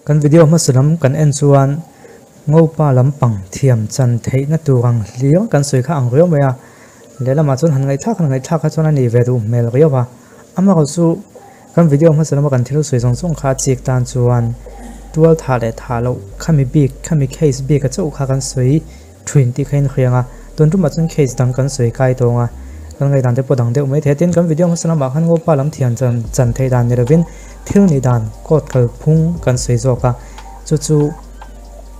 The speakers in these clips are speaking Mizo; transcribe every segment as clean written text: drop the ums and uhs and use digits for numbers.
Kan video hmasa lam kan en chuan Ngopa lampang thiam chan theihna tur ang hlir kan sawi kha ang riau mai a, lehlamah chuan han ngaihthlak han ngaihthlak kha chuan a nei ve duh hmel riau a, amaherawh chu kan video hmasa lama kan thil sawi zawng zawng kha a chik tan chuan tual thah leh thah loh khami bik khami case bik a chauh kha kan sawi thin tih kha inhriang a, tun tumah chuan case dang kan sawi kai tawng a, kan ngaihdan te pawh dang deuh mai thei a, tin kan video hmasa lamah khan Ngopa lam thiam chan chan theih dan ni lovin thil nih dan court kalphung kan sawi zawk a, chu chu.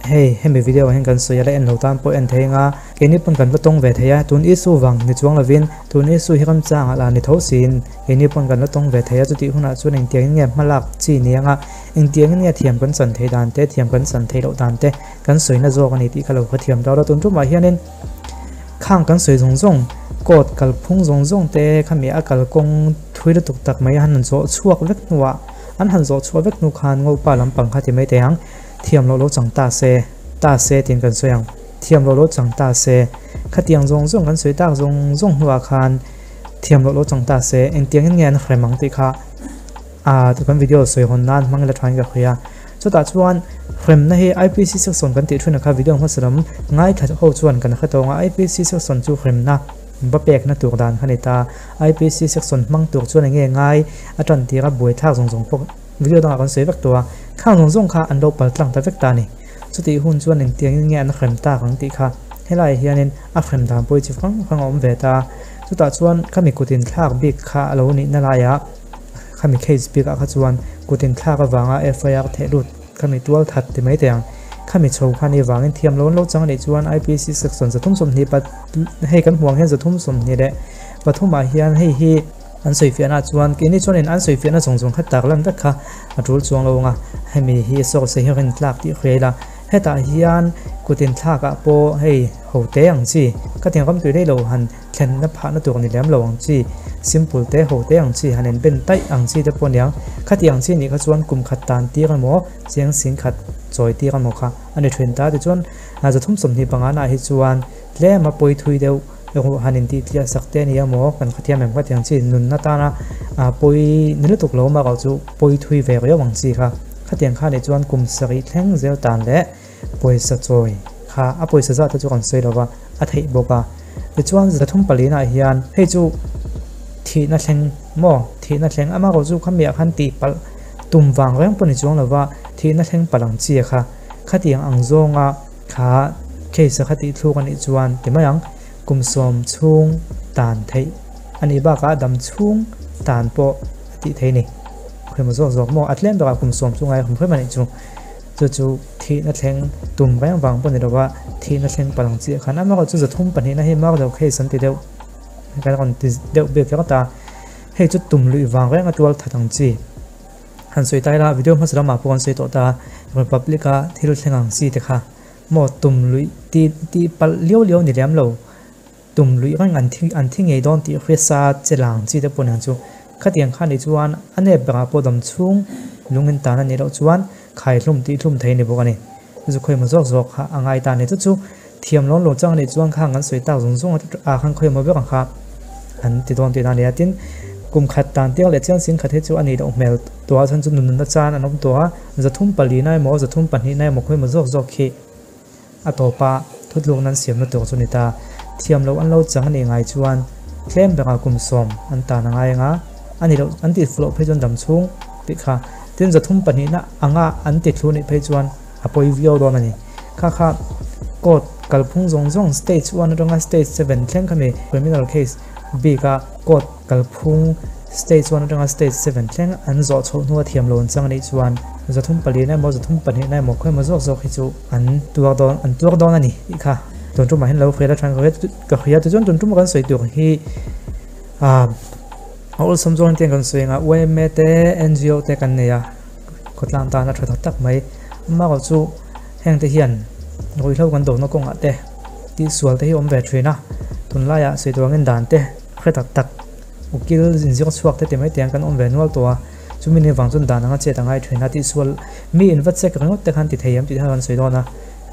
Hei hemi video ah hian kan sawi a la en lo tan pawh en thei anga keini pawn kan va tawng ve thei a tun issue vang ni chuang lovin tun issue hi ramchang ah lah ni tho siin keini pawn kan la tawng ve thei a chutih hunah chuan engtiangin nge hmalak chi ni anga engtiangin nge thiam kan chan theih dan te thiam kan chan theih loh dan te kan sawina zawk a ni tih kha lo hrethiam ta ula tun tumah hianin khang kan sawi zawng zawng court kalphung zawng zawng te khami a kalkawng thui lutuk tak mai a han zawh chhuak vek hnuah an han zawh chhuah vek hnu khan ngopa lampang kha ti mai teh ang. Thiam loh lo chang ta se, ta se tiin kan sawi ang. Thiam loh lo chang ta se, khatiang zawng zawng kan sawi tak zawng zawng hnuah khan thiam loh lo chang ta se, engtiangin nge an hrem ang tih kha ah kan video sawi hawn nan hmang ila thain ka hria. Chutah chuan hremna hi IPC section kan tih thin kha video hmasa lam ngaithla ho chuan kan hre tawng a, IPC section chu hremna va pekna tur dan kha ni ta. IPC section hmang tur chuan enge ngai a tan tira buaithlak zawng zawng pawh Video dangah kan sawi vek tawh a, khang zawng zawng kha an lo pal tlang ta vek ta a ni. Chutih hun chuan engtiangin nge an hrem tak ang tih kha helaiah hianin a hrem dan pawh hi chi hrang hrang a awm ve ta a. Chutah chuan khami kutin thlak bik kha a lo nihna laiah khami case bikah kha chuan kutin thlak avanga FIR theh lut khami tual that ti mai thei ang. Khami chho kha ni vangin thiam lo an lo chang a nih chuan IPC section 320 pat hei kan hmuh ang hian 323 ah hian hei hi An sawifiahna chuan keini chuanin an sawifiahna zawng zawng kha tak lan vek kha a tul chuang lo ang a, hemi hi source hi rin tlak tih hria ila, hetah hian kut inthlakah pawh hei ho te ang chi, ka tin ram tui daih lo han thlenna phahna tur ni lem lo ang chi, simple te ho te ang chi han in ben taih ang chi te pawh aniang, khati ang chi nih kha chuan kum khat tan tir emaw cheng sing khat chawi tir emaw kha a ni thin ta, tichuan 325 naah hi chuan tlem a pawi thui deuh. Erawh han intih tliah sak te a ni a maw? Kan khathiam em kha tiang chi nunna tana pawi ni lutuk lo erawh chu pawi thui ve riau ang chi kha. Khatiang kha nih chuan kum sarih thleng zel tan leh pawisa chawi kha a pawisa zat te chu kan sawi lo va, a theih bawk a. Tichuan 304 ah hian hei chu thihna thleng maw? Thihna thleng amaherawh chu khamiah khan tihpalh tum vang reng pawh ni chuang lo va, thihna thleng palh ang chi kha. Khatiang ang zawnga Kha case a kha tih thluk a nih chuan ti mai ang, kum sawm chhung tan theih a nih bakah dam chhung tan pawh a tih theih a ni. Khawimaw zawk zawk maw a tlem takah kum sawm chu ngai hum hrim a nih chu. Chu chu thihna thleng tum reng vang pawh ni lova thihna thleng palh ang chiah khan amaherawh chu 302 na hi murder case an ti deuh kan rawn ti deuh bik ringawt a, hei chu tum luih vang reng a tual that ang chi. Han sawi ta ila, video hmasa lamah pawh kan sawi tawh ta, Republic a thil thleng ang chi te kha maw tum luih ti tih palh liau liau ni lem lo, tum luih reng an thi an thi ngei dawn tih hriatsa che lang chi te pawh niang chu. Khatiang kha nih chuan a nep berah pawh dam chhung lungin tan a nih loh chuan khaihlum tihhlum thei a ni bawk a ni. Chu chu khawimaw zawk zawk kha a ngai ta a ni. Chu chu thiam lawn lo chang a nih chuan khang kan sawi tak zawng zawng ah khan khawimaw ber ang kha an ti dawn tihna a ni a. Tin, kum khat tan tiang leh chiang sing khat hi chu a nih loh hmel tawh a, chhan chu nunna chan an awm tawh a, 304 na emaw 302 na emaw khawimaw zawk zawk khi a tawpa thutlukna an siamna tur chu a ni ta. Thiam loh an lo chang a nih ngai chuan tlem berah kum sawm an tan a ngai ang a, a nih loh an tih fuh loh phei chuan dam chhung tih kha. Tin, 302 na anga an ti thlu nih phei chuan a pawi viau dawn a ni. Kha kha court kalphung zawng zawng stage one atanga stage seven thleng khami criminal case bik a court kalphung stage one atanga stage seven thleng an zawh chhoh hnu a thiam lo an chang anih chuan 304 na emaw 32 na emaw khawimaw zawk zawk hi chu an tuar dawn an tuar dawn a ni tih kha tun tumah hian lo hria la than ka hria tichuan tun tuma kan sawi tur hi ah a awlsam zawng hian kan sawi anga yma te NGO te kan nei a. Khawtlang tan a tha tak tak mai. Amaherawh chu heng te hian ruihhlo kan dawhna kawngah te tihsual te hi awm ve thin a, tunlaiah sawiduangin dan te hre tak tak ukil inzir chhuak te ti mai te an kan awm ve nual tawh a, chumi ni vang chuan dan anga chet a ngai thin a, tihsual mi in va check ringawt te khan ti thei em tih kha kan sawi dawn a,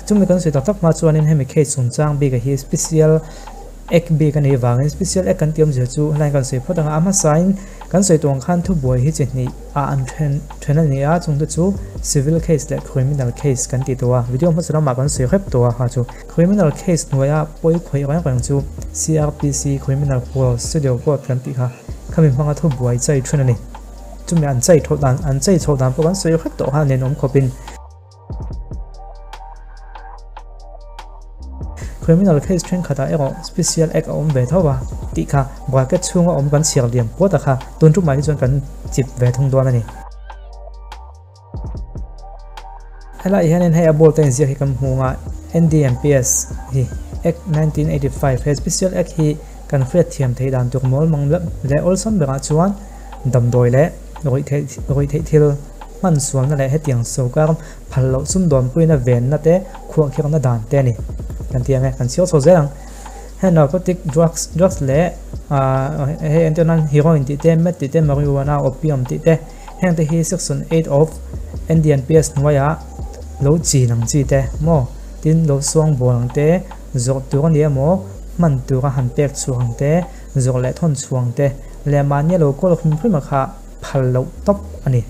chumi kan sawi tak tak hma chuanin hemi case chungchang bik a hi special. Act bik a nih vangin Special Act kan tih awmzia chu helaiin kan sawi phawt ang a, a hmasain kan sawi tawh ang khan thubuai hi chi hnih ah an then then a ni a, chungte chu Civil Case leh Criminal Case kan tih tawh a, video hmasa lamah kan sawi hrep tawh a kha chu Criminal Case hnuaia pawi khawih reng reng chu CRPC Criminal Procedure Code kan tih kha khami hmanga thubuai chai then a ni. Chumi an chai thawh dan an chai chhoh dan pawh kan sawi hrep tawh kha nen awm khawpin. Criminal case thenkhatah erawh Special Act a awm ve tho a tih kha bracket chhunga awm kan chhiar liam puat a kha tun tumah hi chuan kan chip ve thung dawn a ni. Helaiah hianin hei a ball te inziak hi kan hmu ang a, NDMPS hi Act 1985 he Special Act hi kan hriat thiam theih dan tur mawl mang leh awlsam berah chuan damdawi leh ruihtheih thil hman sualna leh hetiang sorkar phal loh sumdawnpuina venna te khuahkhirhna dan te a ni. Kan ti ang e, kan chhiar chho zel ang. Heng narcotic drugs, drugs leh hei entir nan heroin tih te, meth tih te, marijuana, opium tih te, heng te hi section 8 of NDNPS hnuaiah lo chin ang chi te maw, tin lo suang bawl ang te, zawrh tur a ni emaw, hman tura han pek chhuak ang te, zawrh leh thawn chhuang te leh mahnia lo kawl hrim hrim a kha phal loh tawp a ni.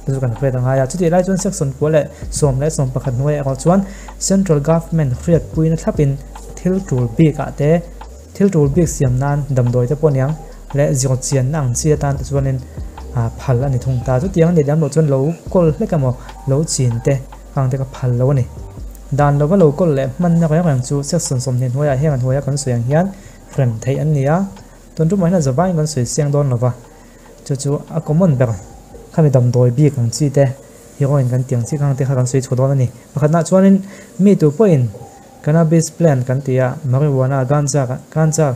Chu chu kan hriat a ngai a. Chutih lai chuan section kua leh sawm leh sawm pakhat hnuaiah erawh chuan Central Government hriatpuina thlapin thil tul bik ah te, thil tul bik siam nan damdawi te pawh aniang leh zir chianna ang chi atan te chuanin phal a ni thung ta. Chutiang a nih lem loh chuan lo kawl hlek emaw lo chin te khang te kha phal lo a ni. Dan lova lo kawl leh hmanna reng reng chu section 20 hnuaiah heng a hnuaia kan sawi ang hian rem theih an ni a. Tun tumah hian a zavaiin kan sawi chiang dawn lova. Chu chu a common ber khami damdawi bik ang chi te heroin kan tih ang chi khang te kha kan sawi chho dawn a ni. Pakhatnah chuanin mi tu pawhin cannabis plant kan tih a marijuana ganja ganja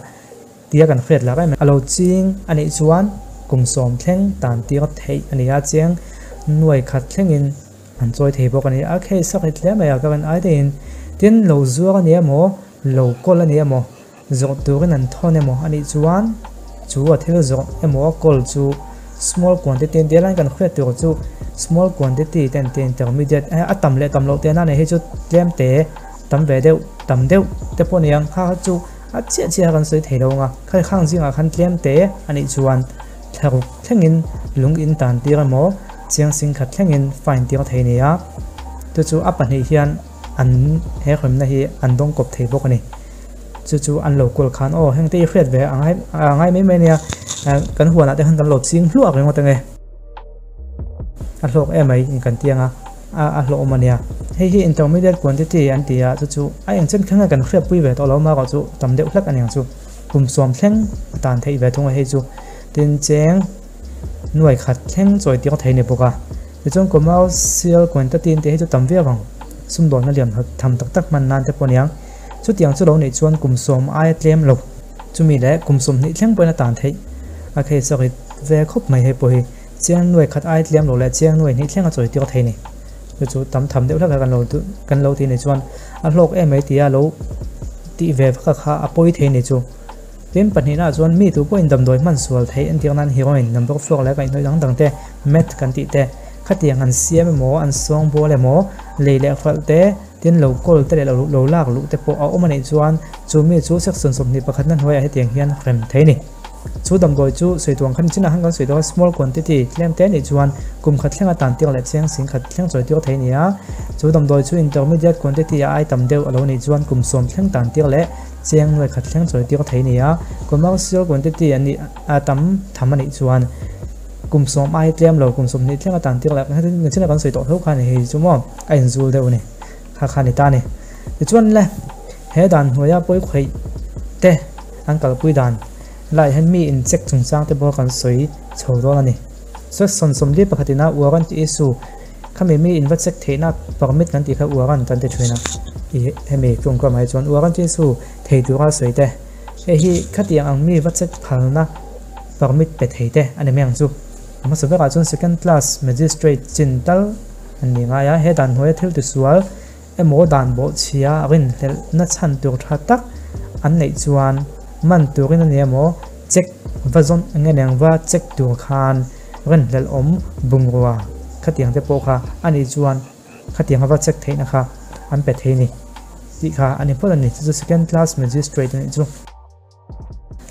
tia kan hriat lak em a lo ching a nih chuan kum sawm thleng tan tir theih a ni a chiang nuai khat thlengin an chawi thei bawk a ni. A case a rit hle mai a ka rawn ai daihin tin lo zuar a ni emaw lo kawl a ni emaw Zawrh turin an thawn emaw a nih chuan chu a thil zawrh emaw a kawl chu small quantity an ti a lai kan hriat tur chu small quantity te an ti a intermediate a tam leh tam loh teh nan hei chu tlem te tam ve deuh tam deuh te pawh a ni ang kha kha chu a chiah chiah kan sawi thei lo ang a kha khang zingah khan tlem te a nih chuan thlaruk thlengin lung in tan tir emaw chiang sing khat thlengin fine tir thei a ni a chu chu a pahnih hian an he hremna hi an dawng kawp thei bawk a ni. Chu chu an lo kawl khan aw heng te hi hriat ve a ngai a ngai mai mai a nia kan huanah te khan kan lo ching hluak ringawt ang e a hlawk em mai in kan ti ang a a hlawhawm a nia hei hi intermediate quantity an ti a chu chu a eng chen thleng a kan hriatpui ve tawh lo marawh chu tam deuh hlek a ni ang chu kum sawm thleng a tan theih ve thung a hei chu tin cheng nuai khat thleng chawi tir thei a ni bawk a tichuan commercial quantity an tih hi chu tam viau ang sumdawnna lian tham tak tak hman nan te pawh a ni ang. Chutiang chu lo neih chuan kum sawm aia tlem lo. Chumi leh kum 20 thleng pawhin a tan theih. A case a rit ve khawp mai hei pawh hi chiang nuai khat aia tlem lo leh chiang nuai hnih thleng a chawi tir thei ni. Chu chu tam tham deuh hlek a kan lo kan lo ti nih chuan a hlawk em mai tia lo tih ve vak a kha a pawi thei ni chu. Tin pahnihna ah chuan mi tu pawhin damdawi hman sual theih entir nan heroin, number four leh kaihhnawih dang dang te, meth kan tih te, khatiang an siam emaw an sawngbawl emaw lei leh hralh te, Tin, lo kawl te leh lo lak luh te pawh a awm a nih chuan chu mi chu section 21 na hnuaiah hetiang hian rem thei a ni. Chu damdawi chu sawi tuang khan chinah khan kan sawi dawn a, small quantity, tlem te nih chuan kum khat thlenga tan tir leh cheng sing khat thleng chawi tir thei a ni a. Chu damdawi chu intermediate quantity a ai tam deuh a lo nih chuan kum sawm thleng tan tir leh cheng nuai khat thleng chawi tir thei a ni a. Commercial quantity a nih a tam tham a nih chuan Kum sawm ai tlem lo, kum 20 thleng a tan tir leh heti chin a kan sawi tawh tho kha a ni hei chu maw a inzul deuh a ni kha kha a ni ta a ni. Tichuan le he dan hnuaia pawi khawih te an kalpui dan laiah hian mi in check chungchang te pawh kan sawi chho dawn a ni. Section 41 ina warrant issue khami mi in va check theihna permit kan tih kha warrant kan ti thin a i hemi tawngkam ah hi chuan warrant issue thei tura sawi te hei hi khatiang ang mi va check phalna permit pe thei te a ni mai ang chu. A hmasa berah chuan second class magistrate chin tal an ni ngai a, he dan hnuaia thil tisual emaw dan bawhchhia rinhlelhna chhan tur tha tak an neih chuan man turin a ni emaw check va zawn eng eng va check tur khan rinhlelh awm bungrua khatiang te pawh kha a nih chuan khatiang a va check theihna kha an pe thei a ni tih kha a ni phawt a ni. Chu chu second class magistrate a nih chu.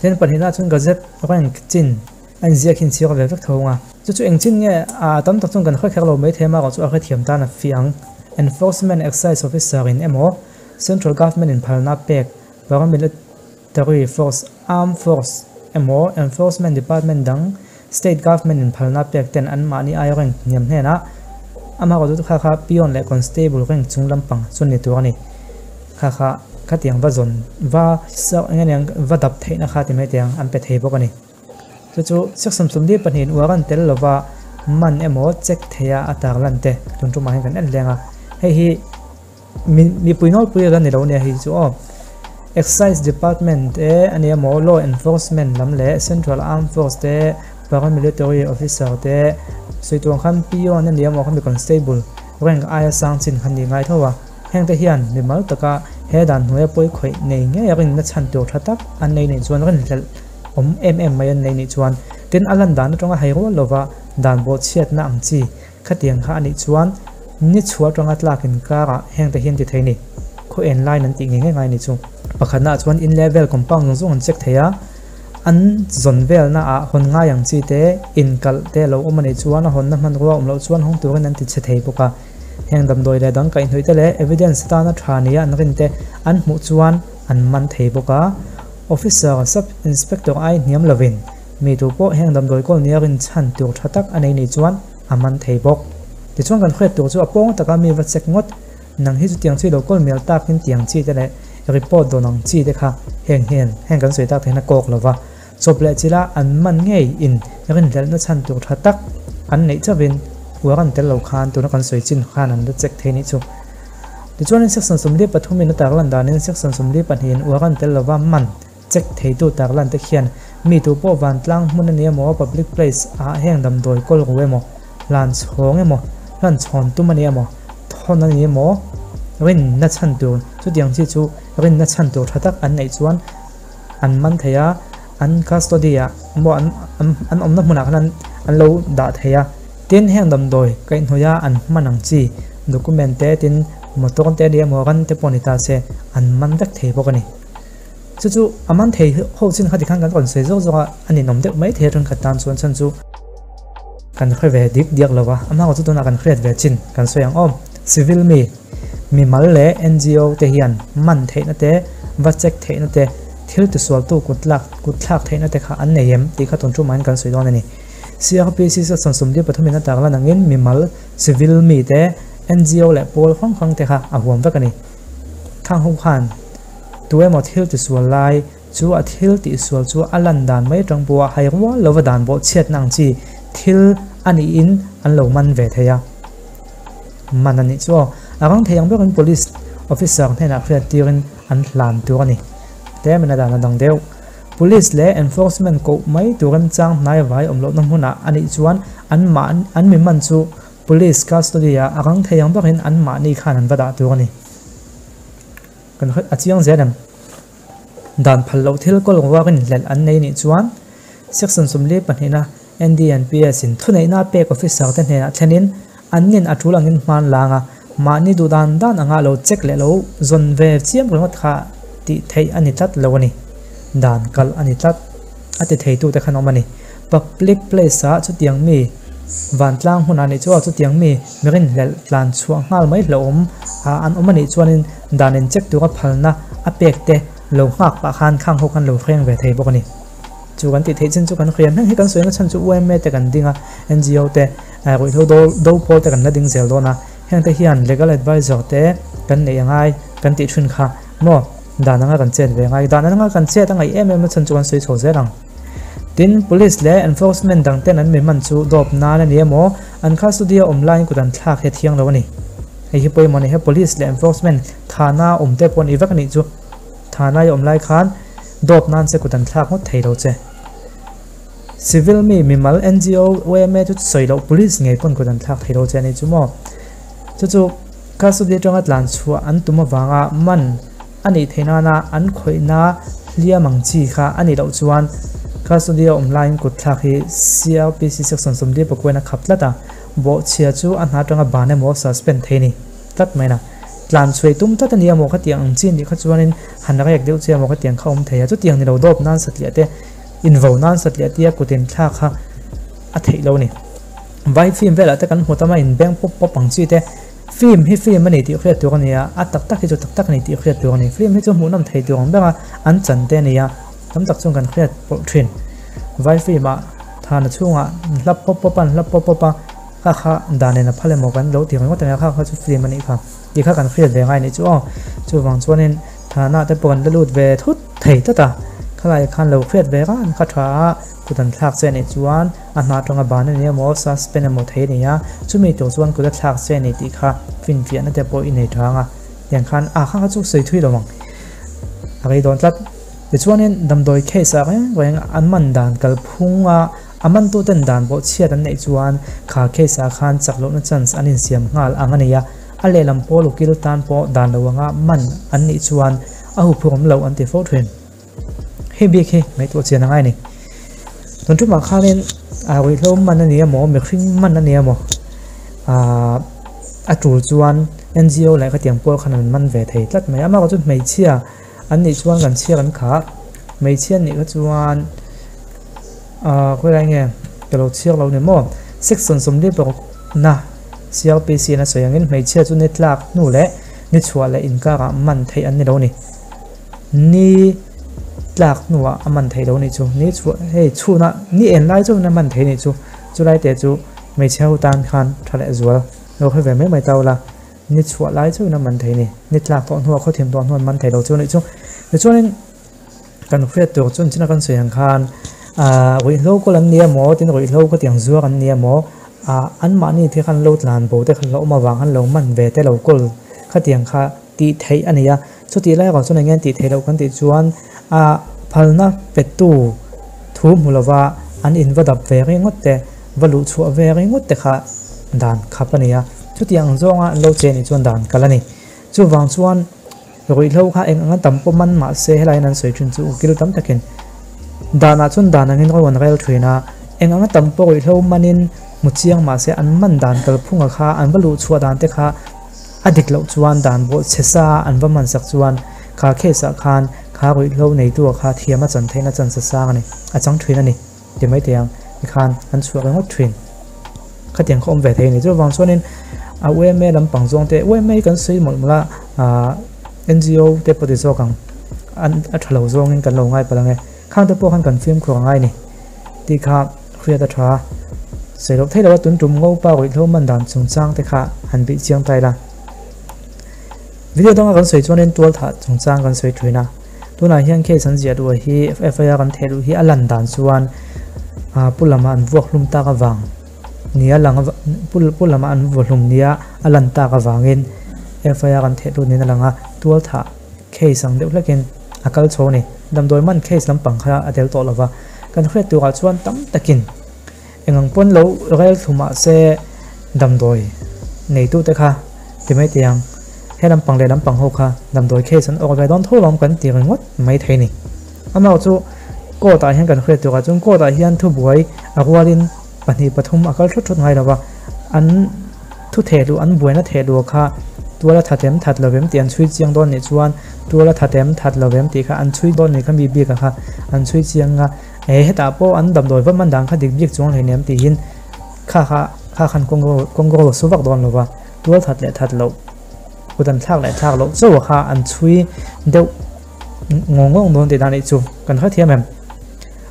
Then pahnihna chuan gazette rank chin a inziak hi inchhiar ve vek tho ang a. Chu chu eng chin nge a tam tak chuan kan hre kher lo mai thei a, amaherawhchu a hrethiam tan a fiah ang. Enforcement Excise Officer in emaw Central Government in phalna pek Paramilitary Force, Armed Force emaw Enforcement Department dang State Government in phalna pek ten anmahni ai rank hniam hnenah amaherawhchu kha kha Peon leh Constable rank chung lampang chuan ni tur a ni. Kha kha khatiang va zawn va eng aniang va dap theihna kha ti mai teh ang an pe thei bawk a ni. Chu chu section 42 in uar an tel lova man emaw check theia a tar lan te tun tumah hian kan en leng a. Hei hi mipui nawlpui a la ni lo nia hei chu aw. Excise Department te a ni emaw Law Enforcement lam leh Central Armed Force te Paramilitary Officer te sawi tur ang khan peon a ni emaw khami Constable rank aia sang chin kha ni ngai tho a. Hengte hian mimal taka he dan hnuaia pawi khawih nei ngei a rinna chhan tur tha tak an nei nih chuan rinhlelh awm em em mai an nei nih chuan tin a lan dan atanga hai rual lova dan bawhchhiatna ang chi khatiang kha a nih chuan ni chhuah atanga tlak inkarah hengte hian ti thei ni khaw en line an tih ngei ngei ngai a ni chu. Pakhatnaah chuan in level compound zawng zawng an check thei a, an zawn velna ah hawn ngai ang chi te inkalh te a lo awm a nih chuan a hawnna hmanrua awm loh chuan hawng turin an ti chhe thei bawk a. Heng damdawi leh dang kaihhnawih te leh evidence atana tha nia an rin te an hmuh chuan an man thei bawk a. Officer, Sub Inspector ai hniam lovin mi tu pawh heng damdawi kawl nia rin chhan tur tha tak a nei nih chuan a man thei bawk. Tichuan kan hriat tur chu a pawng taka mi va check ngawt nang hi chutiang chi lo kawl mial takin tiang chi te leh report dawn ang chi te kha heng hian heng kan sawi tak te hian a kawk lova Chawp leh chila an man ngei in rinhlelhna chhan tur tha tak an neih chauhin uar an tel lo khan tuna kan sawi chin khan an la check thei nih chu. Tichuanin section 43 in a tarlan danin section 42 in uar an tel lova man check theitu tarlan te khian mi tu pawh vantlang hmun a ni emaw public place ah heng damdawi kawl ru emaw hlan chhawng emaw hlan chhawn tum a ni emaw thawn a ni emaw rinna chhan tur chutiang chi chu rinna chhan tur tha tak an neih chuan an man thei a, an custody ah maw an an awmna hmunah khan an an lo dah thei a, tin heng damdawi kaihhnawih a an hman ang chi document te tin motor te ania emaw ran te pawh ni ta se an man vek thei bawk a ni. Chu chu a man thei ho chin kha tikhan kan rawn sawi zawk zawk a, a ninawm deuh mai thei a thenkhat tan chuan chhan chu kan hre ve dik diak lo a, amah chu tunah kan hriat ve chin kan sawi ang aw. Civil mi Mimal leh ngo te hian man theihna te, va check theihna te, thil tisualtu kutlak kutthlak theihna te kha an nei em tih kha tun tumah hian kan sawi dawn a ni. CRPC section 43 in a tarlan angin mimal, civil mi te, ngo leh pawl hrang hrang te kha a huam vek a ni. Khang ho khan tu emaw thil tisual lai chu a thil tihsual chu a lan dan mai atang pawha hai rual lova dan bawh chhiatna ang chi thil a niin an lo man ve thei a. Man a nih chu aw. A rang thei ang berin police officer hnenah hriat tirin an hlan tur a ni. Tlem in a dan a dang deuh. Police leh enforcement koh mai tur remchang hnai vai awm lohna hmunah a nih chuan an mah an mi man chu police custody ah a rang thei ang berin an mahni khan an va dah tur a ni. Kan a chiang zel em? Dan phal loh thil kawl ruarin hlelh an nei nih chuan section 42 na NDNPS in thuneihna pek officer te hnenah thlenin an nin a tul angin hman lang a, mahni duh dan dan anga lo check leh lo zawn ve chiam ringawt kha tih theih a ni tlat lo a ni. Dan kalh a ni tlat. A ti theitute khan awm a ni. Public place ah chutiang mi vantlang hmunah nih chu a chutiang mi mirinhlelh tlan chhuah nghal mai hlauhawm an awm a nih chuanin dan in check tura phalna a pek te lo nghak pah khan khang ho khan lo hreng ve thei bawk a ni. Chu kan tih theih chin chu kan hriam heng hi kan sawi na chhan chu UMA te kan ding a, NGO te ruihhlo do do pawl te kan la ding zel dawn a, heng te hian legal advisor te kan neih a ngai kan tih thin kha maw dan anga kan chet ve a ngai, dan anga kan chet a ngaih em em na chhan chu kan sawi chho zel ang. Tin, police leh enforcement dang ten an mi hman chu dawp nan a ni emaw an custody a awm laiin kut an thlak hi a thiang lo a ni. Hei hi pawimawh a ni, he police leh enforcement thana awm te pawh a nih vek a nih chu. Thana i awm lai khan dawp nan che kut an thlak ngawt thei lo che. Civil mi, mimal, NGO, YMA chu sawi loh police ngei pawn kut an thlak thei lo che a nih chu maw. Chu chu custody atanga tlan chhuah an tum avanga man a nih theih nana an khawihna hliam ang chi kha a nih loh chuan custody a awm laiin kut thlak hi CRPC section 44 in a khap tlat a, bawhchhia chu a hna atanga ban emaw suspend thei a ni tlat mai na. Tlan chhuai tum tlat a nia maw khatiang ang chi nih kha chuanin han rek deuh che maw khatiang kha awm thei a, chutiang ni lo dawp nan satliah te invo nan satliah tia kut in thlak kha a theih lo a ni. Vai film velah te kan hmu tam a inbeng pawp pawp ang chi te film hi film a ni tih hriat tur a ni a, a tak tak hi chu tak tak a ni tih hriat tur a ni. Film hi chu hmuhnawm thei tur ang ber a an chan te a ni a, tam tak chuan kan hriat pawlh thin. Vai film ah thana chhungah an hlap pawp pawp a an hlap pawp pawp a. Kha kha dan in a phal emaw kan lo ti ringawt ang a, kha kha chu film a nih kha tih kha kan hriat ve ngai nih chu aw. Chuvang chuanin thana te pawh kan la lut ve thut thei tlat a, khalai khan lo hriat ve ran kha tha a, kut an thlak che nih chuan a hna atanga ban a ni emaw suspend emaw thei a ni a, chumi tur chuan kut a thlak che a ni tih kha finfiahna te pawh i nei tha ang a, tiang khan a kha kha chu sawi thui lo ang a rei dawn tlat. Tichuanin damdawi case ah reng reng an man dan kalphung a. A mantuten dan pawh chhiat an neih chuan kha case ah khan chak lohna chance an insiam nghal ang a nei a, a lehlam pawl ukil tan pawh dan lo anga man an nih chuan a huphurhawm loh an ti fo thin. Hei bik hi ngaihtuah chian a ngai a ni. Tun tumah khanin ruihhlo man a ni emaw, mihring man a ni emaw a tul chuan NGO leh khatiang pawl khan an man ve thei tlat mai. Amaherawhchu chu hmeichhia an nih chuan kan chhiar an khah, hmeichhia an nih kha chuan. Ahh khawilai nge ka lo chhiar lo ni maw? Section 46 na CRPC in a sawi angin hmeichhia chu ni tlak hnu leh ni chhuah leh inkarah man theih an ni lo ni. Ni tlak hnuah a man theih lo nih chu. Ni chhuah hei chhunah ni en lai chuan a man theih nih chu. Chulai te chu hmeichhia ho tan khan tha leh zual lo hre ve mai mai ta ula. Ni chhuah lai chuan a man thei ni. Ni tlak tawh hnuah khawthim tawh hnuah an man thei lo chu nih chu. Tichuanin. Kan hriat tur chu china kan sawi ang khan ah ruihhlo kawl an nia maw tin ruihhlo ka tiang zuar an nia maw ah anmahni te khan lo tlan bo te kha lo awm avang khan lo man ve te lo kawl khatiang kha tih theih a ni a, chutih lai erawh chuan eng nge an tih theih loh kan tih chuan ah phalna petu thu hmu lova an in va dap ve ringawt te va luh chhuah ve ringawt te kha dan khap a ni a, chutiang zawnga an lo che nih chuan dan kal a ni. Chuvang chuan. Ruihhlo kha eng anga tam pawh man mah se helaiin an sawi thin chu ukil tam takin danah chuan dan angin ro an rel thin a, eng anga tam pawh ruihhlo manin hmu chiang mah se an man dan kalphunga kha an va luh chhuah dan te kha a dik loh chuan dan bawh chhe sa an va man sak chuan kha case ah khan kha ruihhlo neitu ah kha thiam a chan theihna chance a sang a ni, a chang thin a ni ti mai thei ang tikhan an chhuah ringawt thin. Khatiang kha awm ve thei a ni. Chuvang chuanin a UMA lampang zawng te, UMA hi kan sawi mawlh mawlh a, ahh NGO te pawh ti zawk ang, an a tha lo zawngin kan lo ngai palh ang e. Khang te pawh khan kan fimkhur a ngai a ni tih kha hriat a tha a. Sawi loh theih loh a tun tum Ngopa ruihhlo man dan chungchang te kha han bih chiang ta ila. Video danga kan sawi chuanin tual thah chungchang kan sawi thin a, tunah hian case an ziah duh hi FIR an theh duh hi a lan dan chuan ah pu lama an vuak hlum tak avang nia lang pu lama an vaw hlum nia a lan tak avangin FIR an theh lut niin a lang a, tual thah case ang deuh hlekin a kal chho a ni. Damdawi man case lampang kha a tel tawh lova, kan hriat turah chuan tam takin Engang pawn lo rel thlu mah se damdawi neitute kha ti mai teh ang, he lampang leh lampang ho kha damdawi case an awk ve dawn tho lawm kan ti ringawt mai thei ni. Amah chu court ah hian kan hriat turah chuan court ah hian thubuai a rualin pahnih pathum a kal thut thut ngai lo va, an thu theh luh an buaina theh luh kha tual a that em that lo em tih an chhui chiang dawn nih chuan tual a that em that lo em tih kha an chhui dawn nih kha mi bik ah kha an chhui chiang a. He hetah pawh an damdawi va man dan kha dik bik chuang hleinem tihin kha kha kha khan kawng kawng ro su vak dawn lova tual that leh that loh kut an thlak leh thlak loh chauh kha an chhui deuh ngawng ngawng dawn tih dan anih chu kan hrethiam em.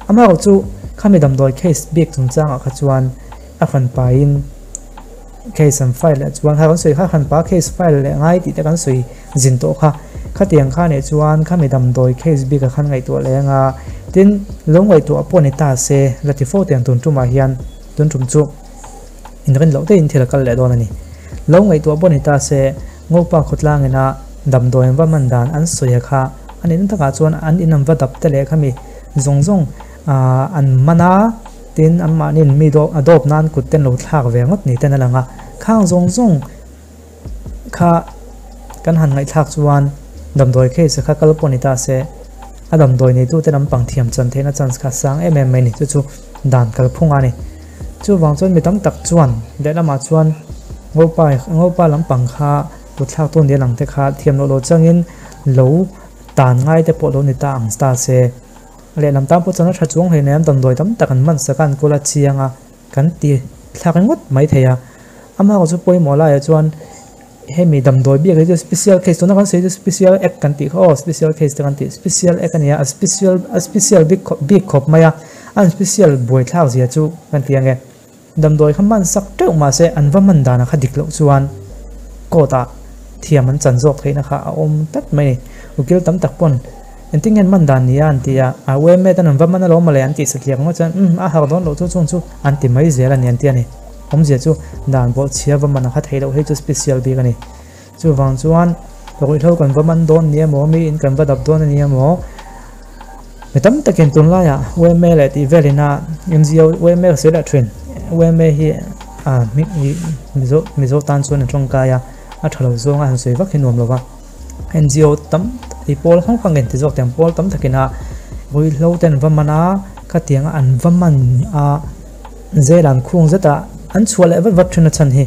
Amaherawh chu khami damdawi case bik chungchangah kha chuan a hranpain case an file leh chuan kha kan sawi kha hranpa case file leh ngai tih te kan sawi zin tawh kha khatiang kha nih chuan khami damdawi case bik a khan ngaihtuah leh anga tin lo ngaihtuah pawh ni ta se la ti fo tiang tun tumah hian tun tum chu inrin loh deuhin thil a kal leh dawn a ni lo ngaihtuah pawh ni ta se Ngopa khawtlang ina damdawi an va man dan an sawi a kha a nihna takah chuan an in an va dap te leh khami zawng zawng ah an man a. Tin, anmahniin mi dawp a dawp nan kut ten lo thlak ve ngawt ni ten a lang a, khang zawng zawng kha kan han ngaihthlak chuan damdawi case kha kal pawh ni ta se, a damdawi neitute lampang thiam chan theihna chance kha a sang em em mai ni, chu chu dan kalphung a ni. Chuvang chuan mi tam tak chuan lehlamah chuan Ngopa Ngopa lampang kha. Kutthlak tu nia lang te kha thiam loh lo changin lo tan ngai te pawh lo ni ta ang ta se. Lehlam tan pawh chuan a tha chuang hleinem damdawi tam tak an man sak a an kawl a chiang a kan ti thlak ringawt mai thei a. Amaherawhchu chu pawimawh laiah chuan hemi damdawi biak hi chu special case tuna kan sawi chu special act kan tih kha aw special case te kan tih special act a nia a special a special bik khawp bik khawp mai a an special buaithlak zia chu kan ti ang e. Damdawi kha man sak teuh mahse an va man danah kha dik loh chuan court ah thiam an chan zawk theihna kha a awm tlat mai a ni. Ukil tam tak pawn engtin nge an man dan ni a an ti a, a UMA ten an va man alawm mawle an tih satliak ngawt chuan umm a harh dawn loh chu chung chu an ti mai zel a ni an ti a ni. Awmzia chu dan bawh chhia va man a kha theih loh hei chu special bik a ni. Chuvang chuan ruihhlo kan va man dawn ni emaw, miin kan va dap dawn a ni emaw, mi tam takin tunlaiah UMA leh tih velin a NGO UMA ka sawi leh thin. UMA hi a hming hi Mizo Mizo tan chuan a tawngkai a, a tha lo zawng a han sawi vak hi nuam lo va. NGO tam i pawl hrang hrang in ti zawk tiang pawl tam takin a ruihhlo te an va man a, khatianga an va man a zel an khung zet a, an chhuah leh vat vat thin a chhan hi.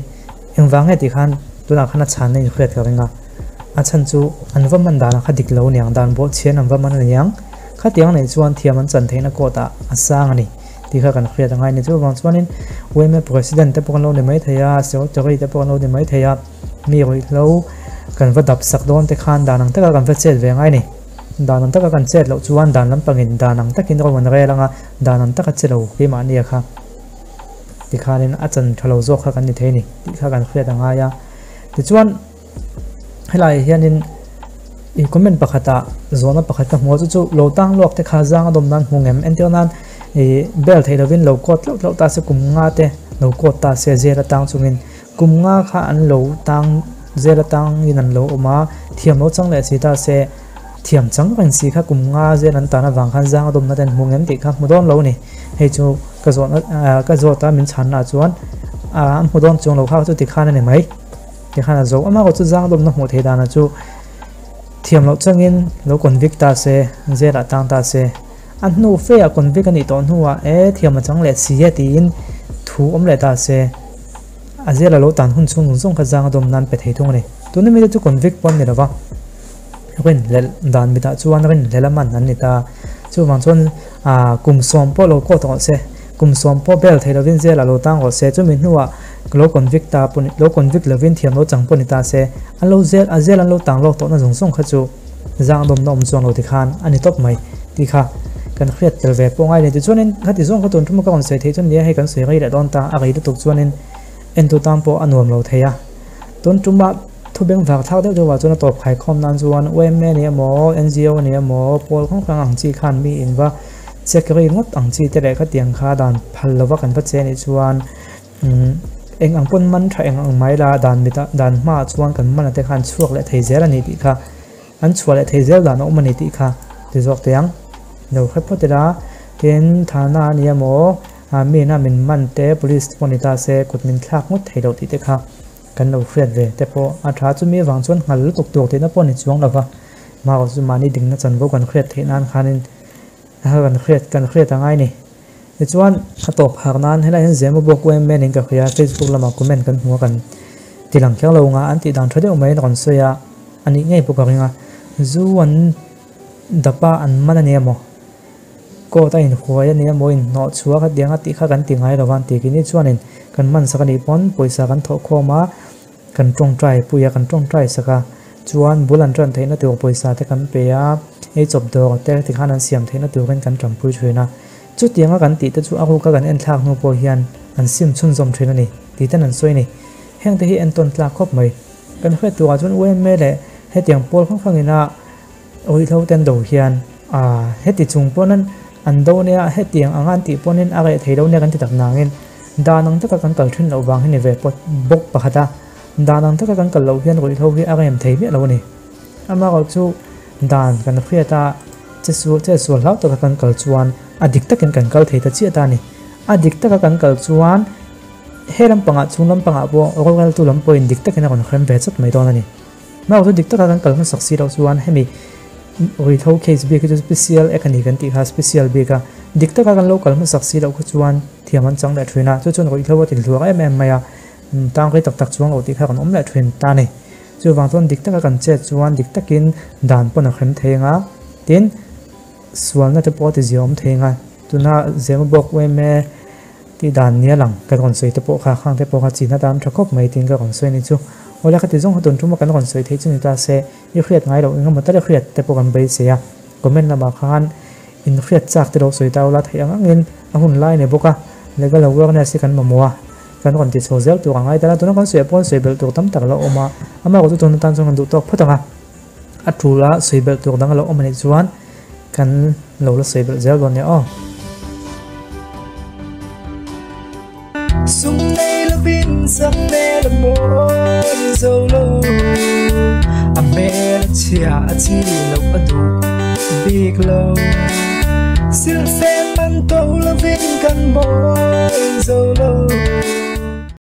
Engvang nge tih khan tunah khan a chhanna in hriat ka ring a, a chhan chu an va man danah kha dik lo aniang, dan bawh chhian an va man aniang, khatiang neih chuan thiam an chan theihna court ah a sang a ni tih kha kan hriat angai a ni. Chuvang chuanin UMA President te pawh kan lo ni mai thei a, Secretary te pawh kan lo ni mai thei a, mi ruihhlo kan va dap sak dawn te khan dan ang taka kan va chet ve angai a ni. Dan ang taka kan chet loh chuan dan lampangin dan ang takin ro an rel anga dan ang taka che lo keimahnia kha. Tikhanin a chan tha lo zawk kha kan ni thei a ni tih kha kan hriat a ngai a. Tichuan helaiah hianin ih comment pakhatah zawhna pakhat ka hmu a chu chu lo tang luak te kha zang a dawm nan hmu ngem entir nan ih bel theih lovin lo coat tlauh tlauh ta se kum nga te lo coat ta se zel atang chungin kum nga kha an lo tang zel atangin an lo awm a thiam lo chang leh si ta se thiam chang reng si kha kum nga zel an tan avang khan zang a dawmna te an hmu ngem tih kha hmu dawn lo a ni. Hei chu ka zawhna ah ka zawt a min chhanna ah chuan ah an hmu dawn chuang lo kha chu tikhan a ni mai. Tikhan a zo ama erawh chu zang a dawmna hmuh theih danah chu thiam loh changin lo convict ta se zel ah tang ta se a hnu fe ah convict a nih tawh hnuah e thiam a chang leh si e tiin thu awm leh ta se a zel a lo tan hun chhung zawng zawng kha zang a dawm nan pe thei thung a ni. Tuna mite chu convict pawh an ni lo va. Rinhlelh dan mitah chuan rinhlelh a man an ni ta. Chuvang chuan aah kum sawm pawh lo court rawh se, kum sawm pawh bail thei lovin jail ah lo tang rawh se, chumi hnuah lo convict ta pawh ni, lo convict lovin thiam lo chang pawh ni ta se, an lo jail a jail an lo tang lawk tawhna zawng zawng kha chu zang dawmna awm chuang lo tikhan a ni tawp mai tih kha kan hriat tel ve pawh ngai a ni. Tichuanin khati zawng kha tun thuma ka rawn sawi theih chuan nia hei kan sawi rei leh dawn ta, a rei lutuk chuanin entu tan pawh a nuam lo thei a. Tun tuma Thu beng vak thlak deuh deuhah chuan a tawp khaikhawm nan chuan UMA ni emaw, NGO ni emaw, pawl hrang hrang ang chi khan mi in va check ri ngawt ang chi te leh khatiang kha dan phal lova kan va che anih chuan umm eng ang pawn man tha eng ang mai la dan mitah dan hmaah chuan kan man ate kha an chhuak leh thei zel a ni tih kha an chhuah leh thei zel dan a awm a ni tih kha ti zawk teh ang. Lo hre phawt ila tin thana a ni emaw mi ina min man te police te pawh ni ta se kut min thlak ngawt thei loh tih te kha Kan lo hriat ve te pawh a tha chumi avang chuan nghal lutuk tur tihna pawh ni chuang lova mah chu mahni dingna chanvo kan hriat theih nan khanin kan hriat kan hriat a ngai ni. Tichuan a tawp harh nan helai hian Zema Bawk UMA nen ka hria Facebook lamah comment kan hmu a kan ti lang kher lo nga an tih dan tha deuh mai in rawn sawi a a nih ngei pawh ka ring a zu an dap a an man a ni emaw Court a inhuai a nia maw inhnawh chhuak a tiang a tih kha kan ti ngai lo va an ti kini chuanin kan hman sak a nih pawn pawisa kan thawh khawm a kan tawngtai pui a kan tawngtai sak a chuan bul an tan theihna tur pawisa te kan pe a ei chawp dawr te tikhan an siam theihna turin kan tanpui thin a chutianga kan tih te chu a ruka kan en thlak hnu pawh hian an sim chhunzawm thin a ni tih ten an sawi a ni heng te hi entawn tlak khawp mai kan hriat turah chuan UMA leh hetiang pawl hrang hrangin a Ruihhlo ten do hian a heti chung pawhin an do nia hetiang anga an tih pawhin a reh thei lo nia kan ti tak nangin dan ang taka kan kal thin loh vang hi ni ve pawt bawk pakhat a, dan ang taka kan kal loh hian ruihhlo hi a rem thei miah lo a ni. Amaherawh chu dan kan hriat a che sual che sual hlau taka kan kal chuan a dik takin kan kal thei ta chiah ta a ni. A dik taka kan kal chuan he lampangah chung lampangah pawh roreltu lam pawhin dik takin a rawn hrem ve chawt mai dawn a ni. Hmau chu dik taka kan kal hmasak si loh chuan hemi ruihhlo case bik hi chu special ek a ni kan tih kha special bik a, dik taka kan lo kal hmasak si loh kha chuan thiam an chang leh thin a, chu chuan ruihhlo a ti hluak em em mai a, tang rei tak tak chuang lo tih kha kan awm leh thin ta a ni. Chuvang chuan dik taka kan chet chuan dik takin dan pawn a hrem thei ang a, tin sualna te pawh a ti ziaawm thei ang a, tuna zema bawk uaime tih dan nia lang ka rawn sawi te pawh kha khang te pawh kha chin atan tha khawp mai tiin ka rawn sawi a ni chu. Awle ka ti zawng kha tun tuma kan rawn sawi theih chu ni ta se i hriat ngai loh engemaw tal i hriat te pawh kan beisei a, comment lamah khan inhriat chak te lo sawi ta ula theih ang angin a hun lai a ni bawk a, legal awareness hi kan mamawh a. Kan rawn ti chho zel tur a ngai dal a, tuna kan sawi ah pawh sawi belh tur tam tak a lo awm a, amah erawh chu tuna tan chuan kan duh tawk phawt ang a, a tul a sawi belh tur dang a lo awm a nih chuan kan lo la sawi belh zel dawn nia aw. Sum nei lovin sak hmel a mawi zo lo, a hmel a chhia a chi loh a duh bik lo. Silhfen man to lovin kan mawi zo lo.